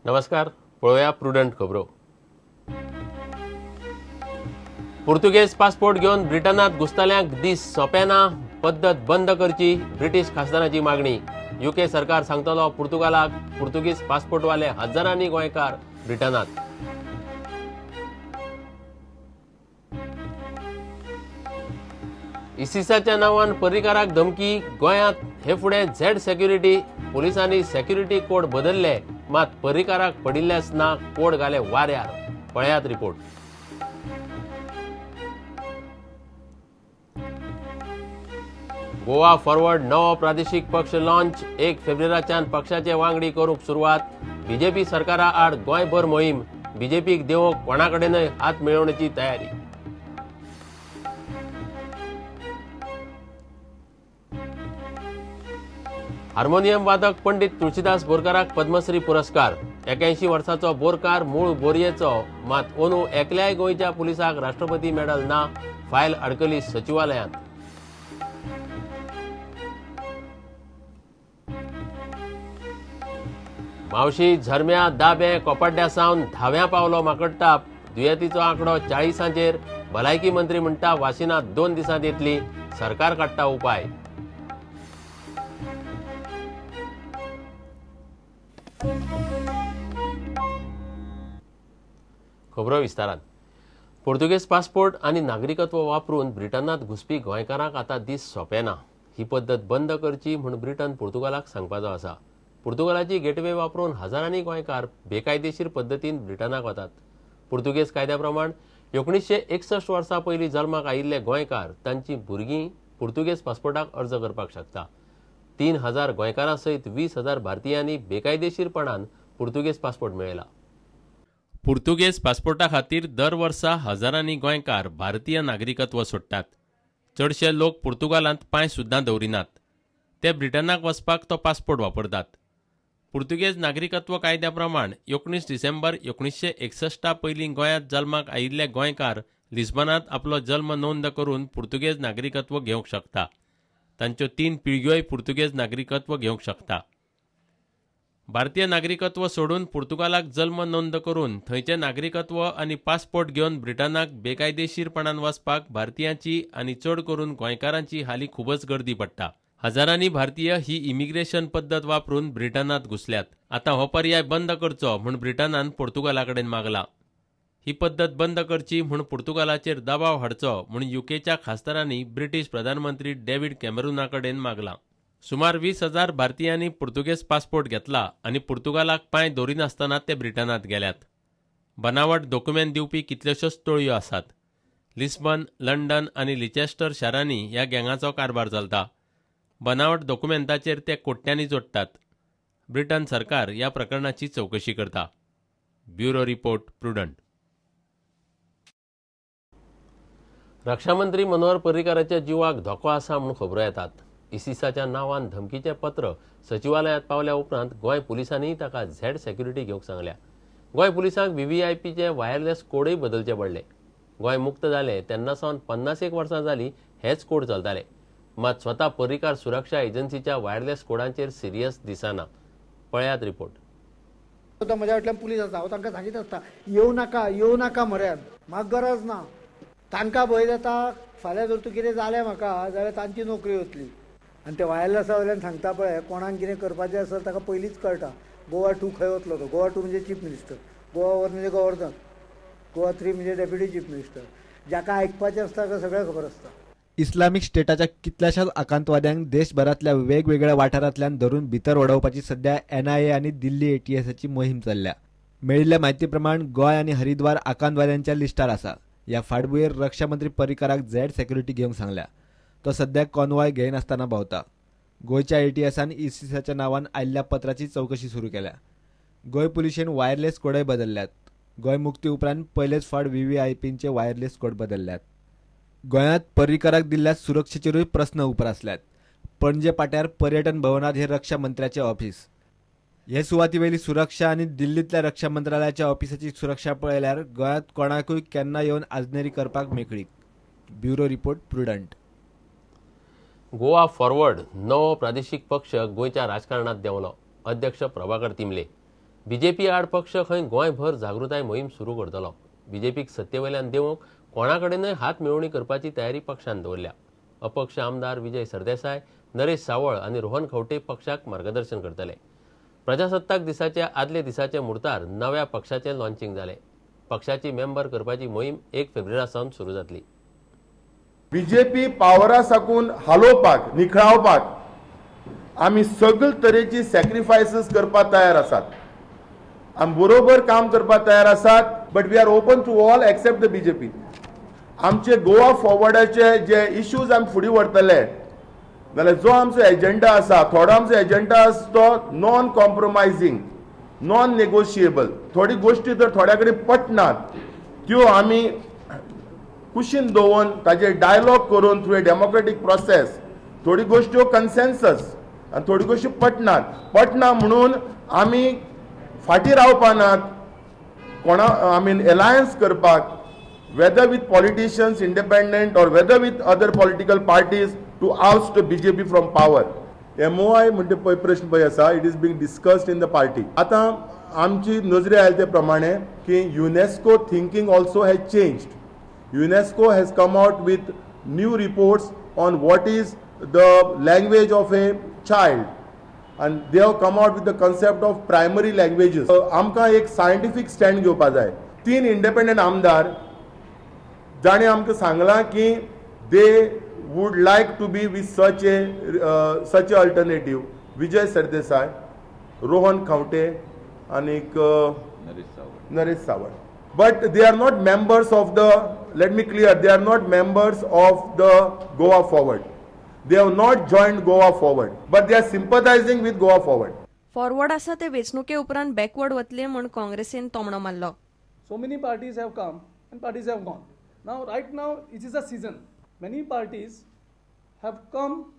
नमस्कार, पळोवया प्रुडंट खबरो. पुर्तुगेज पासपोर्ट घेवन ब्रिटनात घुसतल्यांक दीस सोंपे ना, पद्दत बंद करची ब्रिटीश खासदारांची मागणी. युके सरकार सांगतलो पुर्तुगालाक पुर्तुगीज पासपोर्टवाले हजारांनी गोंयकार ब्रिटनात. इसिसाच्या नांवान पर्रीकाराक धमकी, गोंयांत हे फुडें झेड सेक्युरिटी. पोलिसांनी सेक्युरिटी कोड बदलले, मात पर्रीकाराक पडिल्लेच ना, कोड घाले वाऱ्यार. पळयात रिपोर्ट. गोवा फॉरवर्ड नवो प्रादेशीक पक्ष लॉन्च, 1 फेब्रुवारीच्यान पक्षाचे वांगडी करूंक सुरवात. बीजेपी सरकारा आड गोंयभर मोहीम, बीजेपीक देंवोवंक कोणाकडेनय हात मेळोवण्याची तयारी. हार्मोनियम वादक पंडित तुळशीदास बोरकाराक पद्मश्री पुरस्कार. 81 वर्साचो बोरकार मूळ बोरयेचो, मात अंदू एकल्याय गोंयच्या पुलिसाक राष्ट्रपती मेडल ना, फायल अडकली सचिवालयांत. मावशी झरम्या दाबे कोपाड्ड्या सावन धाव्या पावलो माकडताप, दुयेंतीचो आंकडो 40चेर. भलायकी मंत्री म्हणटा वासिनां 2 दिसांत येतली, सरकार काडटा उपाय. खबरो विस्तारान. पुर्तुगेज पासपोर्ट आनी नागरिकत्व वापरून ब्रिटनांत घुसपी गोंयकारांक आतां दीस सोंपे ना. ही पद्दत बंद करची म्हूण ब्रिटन पुर्तुगालाक सांगपाचो आसा. पुर्तुगालाची गेटवे वापरून हजारांनी गोंयकार बेकायदेशीर पद्दतीन ब्रिटनाक वतात. पुर्तुगेज कायद्या प्रमाण 1961 वर्सां पयलीं जल्माक आयिल्ले गोंयकार तांची भुरगीं पुर्तुगेज पासपोर्टाक अर्ज करपाक शकता. 3000 गोंयकारां सयत 20,000 भारतीयांनी बेकायदेशीरपणान पुर्तुगेज पासपोर्ट मेळयला. पुर्तुगेज पासपोर्टा खातीर दर वर्सा हजारांनी गोंयकार भारतीय नागरिकत्व सोडटात. चडशे लोक पुर्तुगालांत पांय सुद्दां दवरिनात, ते ब्रिटनाक वचपाक तो पासपोर्ट वापरतात. पुर्तुगेज नागरिकत्व कायद्या प्रमाण 19 डिसेंबर 1961 पयलीं गोंयांत जल्माक आयिल्ले गोंयकार लिस्बनांत आपलो जल्म नोंद करून पुर्तुगेज नागरिकत्व घेवंक शकता. तांच्यो 3 पिळग्योय पुर्तुगेज नागरिकत्व घेवंक शकता. भारतीय नागरिकत्व सोडून पुर्तुगालाक जल्म नोंद करून थंयचें नागरिकत्व आनी पासपोर्ट घेवन ब्रिटनाक बेकायदेशीरपणान वचपाक भारतीयांची आनी चड करून गोंयकारांची हालीं खूबच गर्दी पडटा. हजारांनी भारतीय ही इमिग्रेशन पद्दत वापरून ब्रिटनांत घुसल्यात. आतां हो पर्याय बंद करचो म्हूण ब्रिटनान पुर्तुगाला कडेन मागला. ही पद्दत बंद करची म्हूण पुर्तुगालाचेर दबाव हाडचो म्हूण युकेच्या खासदारांनी ब्रिटीश प्रधानमंत्री डेव्हिड कॅमेरूना कडेन मागला. सुमार 20,000 भारतीयांनी पुर्तुगेज पासपोर्ट घेतला आनी पुर्तुगालाक पांय दवरिनासतना ते ब्रिटनांत गेल्यात. बनावट दोकुमेंत दिवपी कितल्योश्योच टोळयो आसात. लिस्बन, लंडन आनी लिचेस्टर शारांनी ह्या गँगाचो कारभार चलता. बनावट दोकुमेंताचेर ते कोट्यांनी जोडटात. ब्रिटन सरकार ह्या प्रकरणाची चवकशी करता. Bureau report, Prudent. रक्षामंत्री मनोहर पर्रीकाराच्या जिवाक धोको आसा म्हूण खबरो येतात. इसिसाच्या नांवान धमकीचें पत्र सचिवालयांत पावल्या उपरांत गोंय पुलिसांनी ताका झेड सेक्युरिटी घेवंक सांगल्या. गोंय पुलिसांक व्हीव्हीआयपीचे वायरलेस कोडूय बदलचे पडले. गोंय मुक्त जालें तेन्ना सावन 51 वर्सां जालीं हेच कोड चलताले, मात स्वता पर्रीकार सुरक्षा एजन्सीच्या वायरलेस कोडांचेर सिरियस दिसना. पळयात रिपोर्ट. म्हज्या फाटल्यान पुलीस आसा, हांव तांकां सांगीत आसता येवं नाका, येवं नाका म्हऱ्यान, म्हाका गरज ना. तांकां भंय जाता फाल्यां जर तूं कितें जालें म्हाका जाल्यार तांची नोकरी वतली. आनी ते वायरलेसा वयल्यान सांगता पळय, कोणाक कितें करपाचें आसत ताका पयलींच कळटा. गोवा 2 खंय वतलो तो. गोवा 2 म्हणजे चीफ मिनिस्टर, गोवा 1 म्हणजे गव्हर्नर, गोवा 3 म्हणजे डेप्युटी चीफ मिनिस्टर. जाका आयकपाचें आसता ताका सगळें खबर आसता. इस्लामिक स्टेटाच्या कितल्याशाच आकांतवाद्यांक देशभरांतल्या वेगवेगळ्या वाठारांतल्यान धरून भितर वडोवपाची सध्या एनआयए आनी दिल्ली एटीएसाची मोहीम चल्ल्या. मेळिल्ल्या म्हायती प्रमाण गोंय आनी हरिद्वार आकांतवाद्यांच्या लिस्टार आसा. ह्या फाटभुंयेर रक्षा मंत्री पर्रीकाराक झेड सेक्युरिटी घेवंक सांगल्या. तो सध्या कॉन्वॉय घेयनासतना भोंवता. गोंयच्या एटीएसान इसिसाच्या नांवान आयिल्ल्या पत्राची चवकशी सुरू केल्या. गोंय पुलिशेन वायरलेस कोडय बदलल्यात. गोंय मुक्ती उपरांत पयलेच फावट व्हीव्हीआयपींचे वायरलेस कोड बदलल्यात. गोंयांत पर्रीकाराक दिल्ल्या सुरक्षेचेरूय प्रस्न उप्रासल्यात. पणजे पाट्यार पर्यटन भवनात हे रक्षा मंत्र्याचे ऑफिस. हे सुवातीवेली सुरक्षा आनी दिल्लींतल्या रक्षा मंत्रालयाच्या ऑफिसाची सुरक्षा पळयल्यार गोंयांत कोणाकूय केन्ना येवन आजनेरी करपाक मेकळीक. Bureau report, Prudent. Goa forward नवो प्रादेशीक पक्ष गोंयच्या राजकारणात देंवलो. अध्यक्ष प्रभाकर तिमले. बीजेपी आड पक्ष खंय गोंयभर जागृताय मोहीम सुरू करतलो. बीजेपीक सत्तेवयल्यान देंवोवंक कोणाकडेनय हात मेळोवणी करपाची तयारी पक्षान दवरल्या. अपक्ष आमदार विजय सरदेसाय, नरेश सावळ आनी रोहन खंवटे पक्षाक मार्गदर्शन करतले. प्रजासत्ताक दिसाच्या आदले दिसाचे मुर्तार नव्या पक्षाचें लॉन्चिंग जालें. पक्षाची मेंबर करपाची मोहीम 1 फेब्रुवारी सावन सुरू जातली. बीजेपी पावरा साकून हालोवपाक, निखळावपाक आमी सगळे तरेची सॅक्रिफायसीस करपाक तयार आसात. आमी बरोबर काम करपाक तयार आसात, but we are open to all except the BJP. आमचे गोवा फॉरवर्डाचे जे इश्यूज आमी फुडें व्हरतले जाल्यार जो आमचो एजेंडा आसा, थोडो आमचो एजेंडा आसा तो नॉन कॉम्प्रोमायझींग, नॉन नेगोशिएबल. थोडी गोश्टी जर थोड्या कडेन पटनात त्यो आमी कुशीन दवरून ताजेर डायलॉग करून थ्रू ए डेमोक्रेटीक प्रोसेस थोडी गोश्ट्यो कन्सेन्सस आनी थोडी गोश्टी पटनात. पटना म्हणून आमी फाटीं रावपानात कोणा I mean alliance करपाक, whether with politicians independent or whether with other political parties to oust BJP from power. MOI म्हणटे पळय प्रश्न पळय आसा, it is being discussed in the party. आतां आमची नजरे आयले ते प्रमाणे की UNESCO thinking also has changed. UNESCO has come out with new reports on what is the language of a child, and they have come out with the concept of primary languages. आमकां एक scientific stand घेवपा जाय. 3 independent आमदार जाणें आमकां सांगलां की they would like to be with such a alternative, Vijay Sardesai, Rohan Khaunte आनीक Naresh Sawant. But they are not members of the, let me clear, they are not members of the Goa Forward. They have not joined Goa Forward, but they are sympathizing with Goa Forward. Forward आसा ते वेंचणुके उपरांत backward वतले म्हूण काँग्रेसीन तोमणो मारलो. So many parties have come and parties have gone. Now, right now, it is a season. Many parties have come,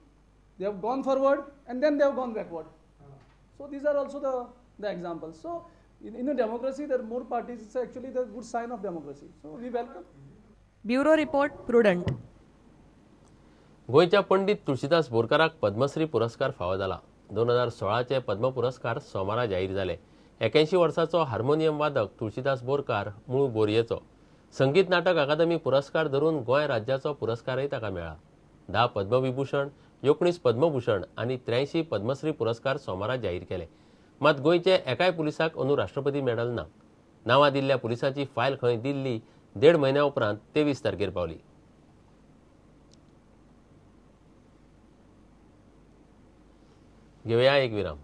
they have gone forward and then they have gone backward. So these are also the examples. So in a democracy, there are more parties. It's actually the good sign of democracy. So we welcome. Bureau report, Prudent. गोंयच्या पंडित तुळशीदास बोरकाराक पद्मश्री पुरस्कार फावो जाला. 2016चे पद्म पुरस्कार सोमारा जाहीर जाले. 81 वर्साचो harmonium वादक तुळशीदास बोरकार मूळ बोरयेचो. संगीत नाटक अकादमी पुरस्कार धरून गोंय राज्याचो पुरस्कारय ताका मेळ्ळा. 10 पद्मविभूषण, 19 पद्मभूषण आनी 83 पद्मश्री पुरस्कार सोमारा जाहीर केले. मात गोंयचे एकाय पुलिसाक अंदू राष्ट्रपती मेडल ना. नांवां दिल्ल्या पुलिसांची फायल खंय दिल्ली 1.5 म्हयन्या उपरांत 23 तारखेर पावली. घेवया एक विराम.